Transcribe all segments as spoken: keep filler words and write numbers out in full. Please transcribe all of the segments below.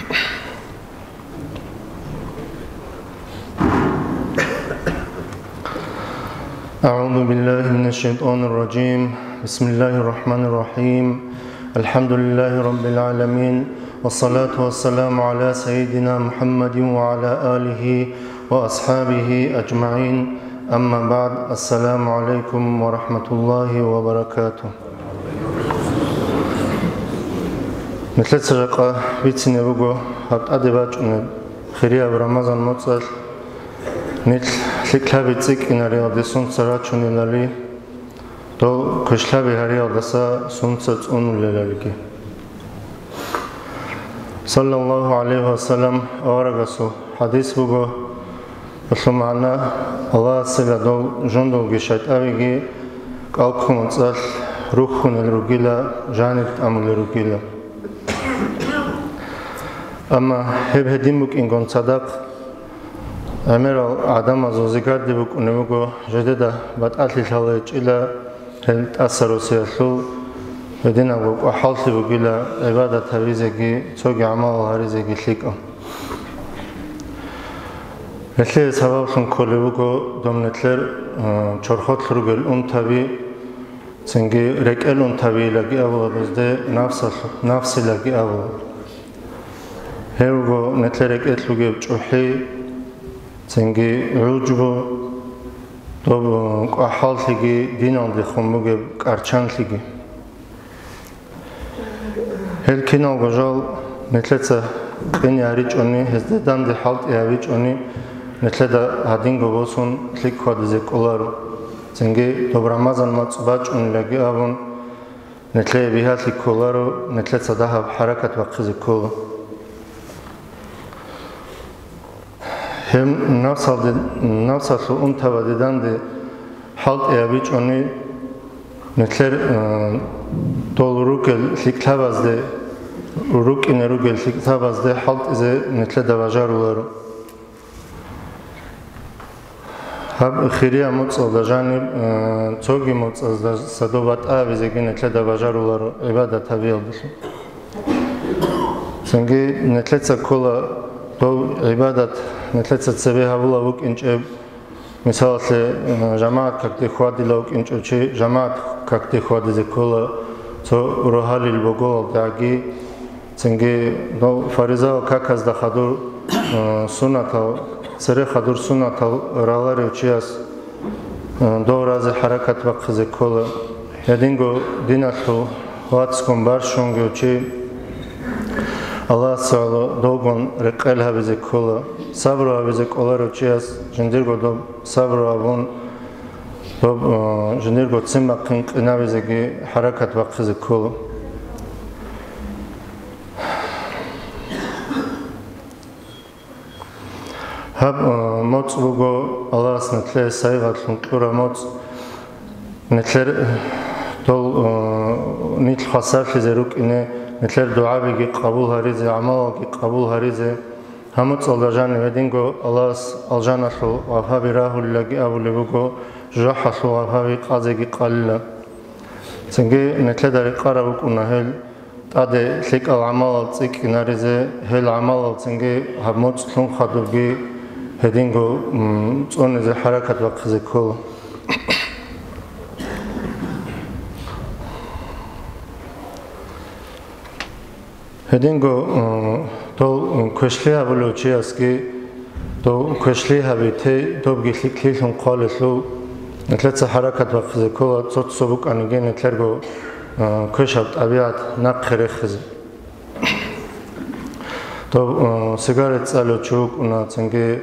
أعوذ بالله من الشيطان الرجيم. بسم الله الرحمن الرحيم. الحمد لله رب العالمين. والصلاة والسلام على سيدنا محمد وعلى آله وأصحابه أجمعين. أما بعد. السلام عليكم ورحمة الله وبركاته. Нилъеца жакъа бицине буго гьаб тӀаде бачӀунеб хирияб Рамазан моцӀалъ нилъ лъикӀлъаби цӀикӀкӀинариялде сунца рачунелали, дол квешлъаби гьариялдаса сунца цӀунулелалги. Саллаллагьу гӀалайгьи ва саллам аварагасул хӀадис буго, гьелъул магӀна: Аллагьасила дол жундулги шайтӀабиги кӀалккун цӀалъ рухьунел ругила, жанир тӀамулел ругила. Амма гьеб гьедин букӀингун цадахъ, гӀемерал гӀадамазул зигарде букӀунеб буго, жидеда батӀалъи лъала гьечӀила гьел тӀаса росиялъул, гьединабго кӀвахӀаллъи бугила гӀибадат гьабизеги, цоги гӀамалал гьаризеги лъикӀал. Гьелъие сабаблъун кколеб буго доб нилъер, э, чорхолъ ругел унтаби, цинги рекӀел унтабиилаги абула, безде нафсалъ-, нафсилаги абула. Гьев вуго нилъер рекӀелъ бугеб чӀухӀи, цинги гӀужбу, доб кӀвахӀаллъиги, диналдехун бугеб кӀарчанлъиги. Гьел киналго жал нилъеца къине гьаричӀони, гьезде данде хӀалтӀи гьабичӀони, нилъеда гьадинго босун лъикӀ хьвадизе кӀоларо. Цинги доб Рамазан моцӀ бачӀунилаги абун, нилъее бигьалъи кколаро, нилъеца дагьаб хӀаракат бахъизе ккола. Гьеб нафсалде, нафсалъул унтабаде данде хӀалтӀи гьабичӀони, нилъер, э, дол ругел лъикӀлъабазде, рукӀине ругел лъикӀлъабазде хӀалтӀизе нилъеда бажаруларо. Гьаб хирияб моцӀалда жаниб, э, цоги моцӀаздаса доб батӀа гьабизеги нилъеда бажаруларо гӀибадат гьабиялдалъун. Цинги нилъеца ккола дов гӀибадат, нилъеца цебе гьабула вукӀинчӀеб, мисалалъе, э, жамагӀат какде хьвадила вукӀинчӀев чи, жамагӀат какде хьвадизе ккола цо рогьалил боголалдагӀаги, цинги дов фаризаял каказда хадур, э, сунатал, цере хадур сунатал раларев чияс, э, дов разе хӀаракат бахъизе ккола. Гьединго диналъул вацгун барщунгев чи, Аллагьас гӀоло довгун рекъел гьабизе ккола. Сабру гьабизе кӀоларев чияс жиндирго доб сабру гьабун, доб, э, жиндирго ццин бахъин къинабизеги хӀаракат бахъизе ккола. Гьаб, э, моцӀ буго Аллагьас нилъее сайигъатлъун кьураб моцӀ. Нилъер, э, дол, э, нилъ хвасарлъизе рукӀине, нилъер дугӀабиги къабул гьаризе, гӀамалалги къабул гьаризе. Гьаб моцӀалда жанив гьединго Аллагьас алжаналъул вагьаби рагьулилаги абулеб буго, жужахӀалъул вагьаби къазеги къалила. Цинги нилъеда рекъараб букӀуна гьел тӀаде лъикӀал гӀамалал цӀикӀкӀинаризе, гьел гӀамалал цинги гьаб моцӀ лъун хадубги гьединго, м, цӀунизе хӀаракат бахъизе ккола. Гьединго, э, дов, э, квешлъи гьабулев чиясги дов квешлъи гьабите, добги лъикӀлъилъун хъвалелъул, нилъеца хӀаракат бахъизе ккола, цо-цо букӀаниги нилъерго, э, квешаб тӀабигӀат нахъе рехизе. Дов, э, сигарет цӀалев чи вукӀуна, цинги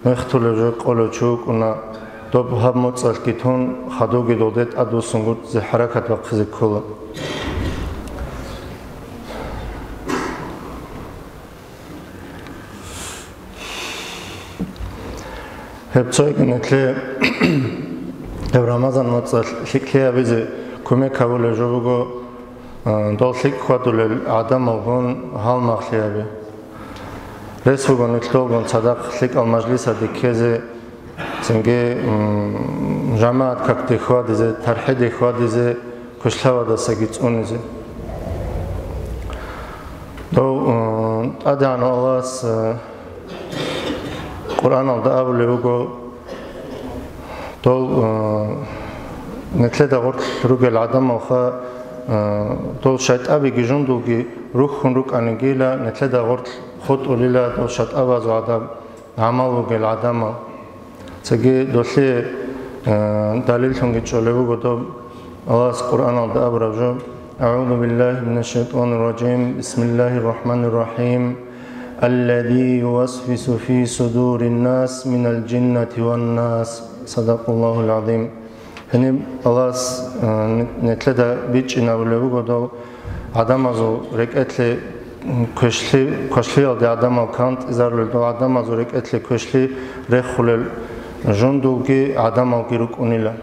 мехтулев жо къолев чи вукӀуна, доб гьаб моцӀалъги тун, хадуги долде тӀадвуссун гуртӀизе хӀаракат бахъизе ккола. Гьеб цойги нилъее гьеб Рамазан моцӀалъ лъикӀлъи гьабизе кумек гьабулеб жо буго, э, дол лъикӀ хьвадулел гӀадамалгун гьалмагълъи гьаби. Рес буго нилъ долгун цадахъ лъикӀал мажлисаде ккезе, цинги, м, жамагӀат какде хьвадизе, тархӀиде хьвадизе, квешлъавадасаги цӀунизе. Дов, э, ТӀадегӀанав Аллагьас, э, Къуръаналда абулеб буго, дол, э, нилъеда гъорлъ ругел гӀадамалха, э, дол шайтӀабиги жундулги рухьун рукӀанигила, нилъеда гъорлъ хутӀулила дол шайтӀабазул гӀадаб гӀамал ругел гӀадамал. Цоги долъие, э, далиллъунги чӀолеб буго доб Аллагьас Къуръаналда абураб жо: أعوذ بالله من الشيطان الرجيم. بسم الله الرحمن الرحيم. الذي يوسوس في صدور الناس من الجنة والناس. صدق الله العظيم. Гьениб Аллагьас, э, нилъеда бичӀчӀинабулеб буго дол гӀадамазул рекӀелъе квешлъи-, квешлъиялде гӀадамал кантӀизарулел, дол гӀадамазул рекӀелъе квешлъи рехулел жундулги гӀадамалги рукӀунила.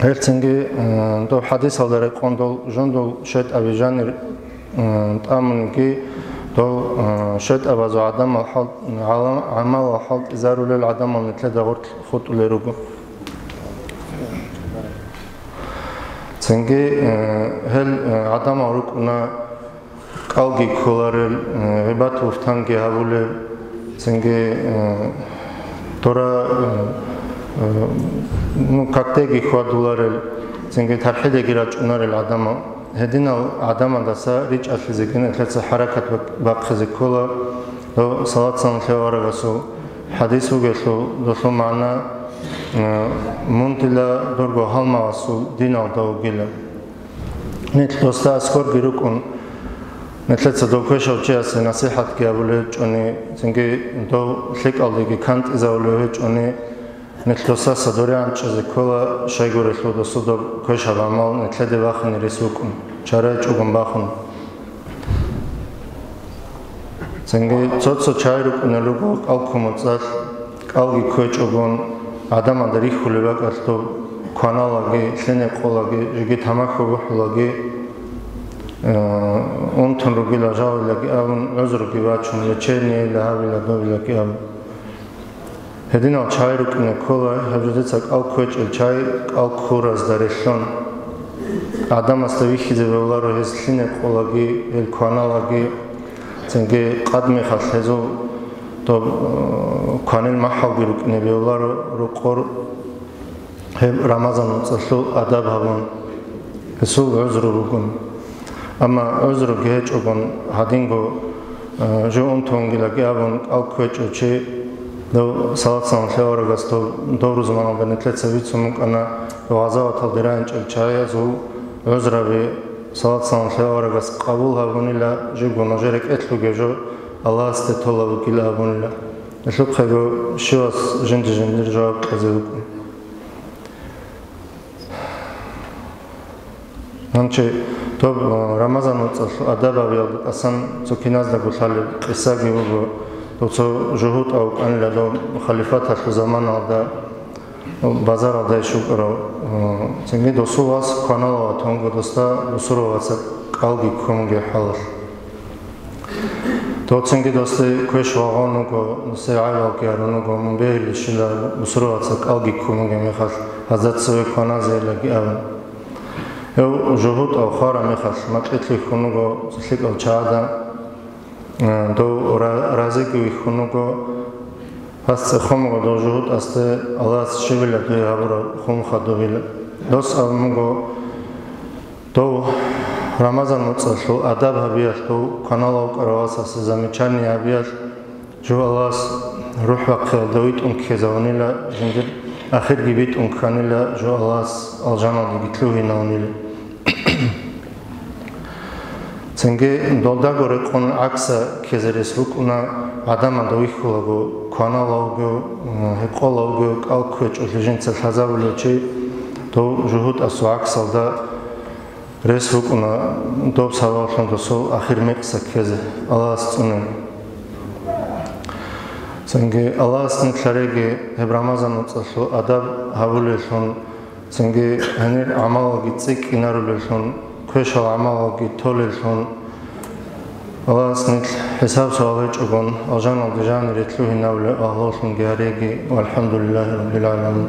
Гьелцинги, э, доб хӀадисалда рекъон дол жундул шайтӀаби жанир, э, тӀамунги, дол, э, шайтӀабазул гӀадамал хӀал-, гӀала-, гӀамалал хӀалтӀизарулел гӀадамал нилъеда гъорлъ хутӀулел руго. Цинги, э, гьел, э, гӀадамал рукӀуна кӀалги кколарел, э, гъибат-бугьтанги гьабулел, цинги, э, дора, э, э, ну, какдеги хьвадуларел, цинги тархӀидеги рачӀунарел гӀадамал. Гьединал гӀадамалдаса ричӀалъизеги нилъеца хӀаракат бак-, бахъизе ккола. Дов салат-салам лъеарагасул хӀадис вугелъул, долъул магӀна, э, мун дила дурго гьалмагъасул диналда вугила. Нилъ досда аскорги рукӀун, нилъеца дов квешав чиясе насихӀатги гьабулев гьечӀони, цинги дов лъикӀалдеги кантӀизавулев гьечӀони, нилъ досаса доре анчӀизе ккола, щайгурелъул досудаб квешаб гӀамал нилъеде бахине рес вукӀун, чара гьечӀогун бахун. Цинги цо-цо чагӀи рукӀунел руго кӀал ккун моцӀалъ, кӀалги кквечӀогун, гӀадамазда рихьулеб бакӀалъ доб кваналаги, лъенекъолаги, жеги тамахьу бухӀулаги, э, унтун ругила жалилаги абун, гӀузруги бачун, лечениеила гьабила добилаги абун. Гьединал чагӀи рукӀине ккола, гьеб жо дица кӀал кквечӀел чагӀи кӀал ккуразда релълъун. ГӀадамасда вихьизе бегьуларо гьез лъинекъолаги, гьел кваналаги, цинги къад мехалъ гьезул доб, э, кванил махӀалги рукӀине бегьуларо рукъор. Гьеб Рамазан моцӀалъул адаб гьабун, гьесул гӀузру ругун. Амма гӀузруги гьечӀогун гьадинго, э, жо унтунгилаги абун кӀал кквечӀев чи, дов салат-салам лъеарагас дов, дов рузманалда нилъеца бицун букӀана, дов гъазаваталде рагӀинчӀел чагӀазул гӀузраби салат-салам лъеарагас къабул гьабунила, живго нужер рекӀелъ ругев жо Аллагьасде толаб бугила абунила. Гьелъухъего щивас жинди-жиндир жаваб кьезе вукӀун. Гьанже доб, э, Рамазан моцӀалъул адаб гьабиялда тӀасан цо киназдаго лъалеб къисаги буго. Дов цо жугьутӀав вукӀанила дов халифаталъул заманалда, базаралда иш вукӀарав, э, цинги досул вас кваналав ватун вуго, досда бусурбабаца кӀалги ккун бугеб хӀалалъ. Доцинги досде квеш вагъун вуго, досде гӀайбалги гьарун вуго, мун бегьилищила бусурбабаца кӀалги ккун бугеб мехалъ, гьазда цеве кваназейилаги абун. Гьев жугьутӀав хвараб мехалъ, макьилъ вихьун вуго лъикӀал чагӀазда, э, дов ра-, разиги вихьун вуго, гьас цӀехун буго дов жугьутӀасде, Аллагьас щибила дуе гьабураб, хун хадубила. Дос абун буго, дов Рамазан моцӀалъул адаб гьабиялъ, дов кваналав вукӀаравасасе замечание гьабиялъ, жо Аллагьас рухӀ бахъиялда витӀун ккезавунила, жиндир ахирги битӀун кканила, жо Аллагьас алжаналдеги лъугьинавунила. Цинги долдаго рекъон гӀакса ккезе рес букӀуна, гӀадамазда вихьулаго, кваналавго, гьекъолавго, кӀал кквечӀолъи жинца лъазабулев чи, дов жугьутӀасул гӀаксалда рес букӀуна, доб сабаблъун досул ахир мекъса ккезе, Аллагьас цӀуне. Цинги Аллагьас нилъ гьареги гьеб Рамазан моцӀалъул адаб гьабулеллъун, цинги гьанир гӀамалаги цӀикӀкӀинарулеллъун, квешал гӀамалаги толеллъун, Аллагьас нилъ хӀисаб-суал гьечӀогун, алжаналде жанире лъугьинабулел агьлуллъунги гьареги. ВалхӀамдулиллагьи раббил гӀаламин.